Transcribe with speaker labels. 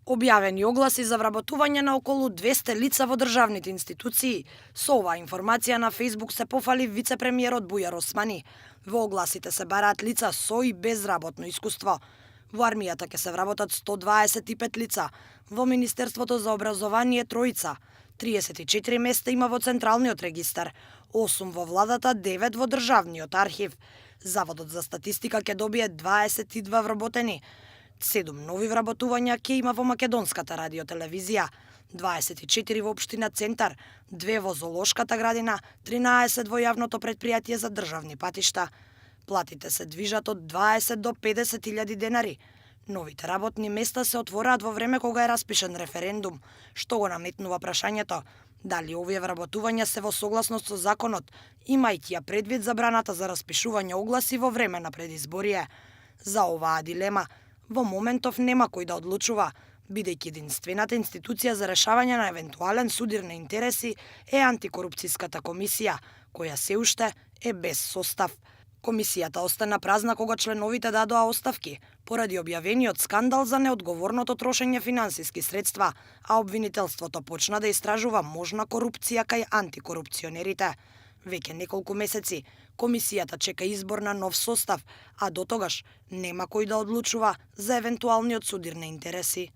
Speaker 1: Објавени огласи за вработување на околу 200 лица во државните институции. Со оваа информација на Facebook се пофали вице-премиерот Бујар Османи. Во огласите се бараат лица со и без работно искуство. Во армијата ќе се вработат 125 лица, во Министерството за образование тројца, 34 места има во Централниот регистар, 8 во владата, 9 во Државниот архив. Заводот за статистика ќе добие 22 вработени. 7 нови вработувања ќе има во Македонската радиотелевизија, 24 во општина Центар, 2 во Зоолошката градина, 13 во јавното претпријатие за државни патишта. Платите се движат од 20 до 50.000 денари. Новите работни места се отвораат во време кога е распишен референдум, што го наметнува прашањето дали овие вработувања се во согласност со законот, имајќи ја предвид забраната за распишување огласи во време на предизборие. За оваа дилема во моментов нема кој да одлучува, бидејќи единствената институција за решавање на евентуален судир на интереси е антикорупцијската комисија, која се уште е без состав. Комисијата остана празна кога членовите дадоа оставки, поради објавениот скандал за неодговорното трошење финансиски средства, а обвинителството почна да истражува можна корупција кај антикорупционерите. Веќе неколку месеци, комисијата чека избор на нов состав, а до тогаш нема кој да одлучува за евентуалниот судир на интереси.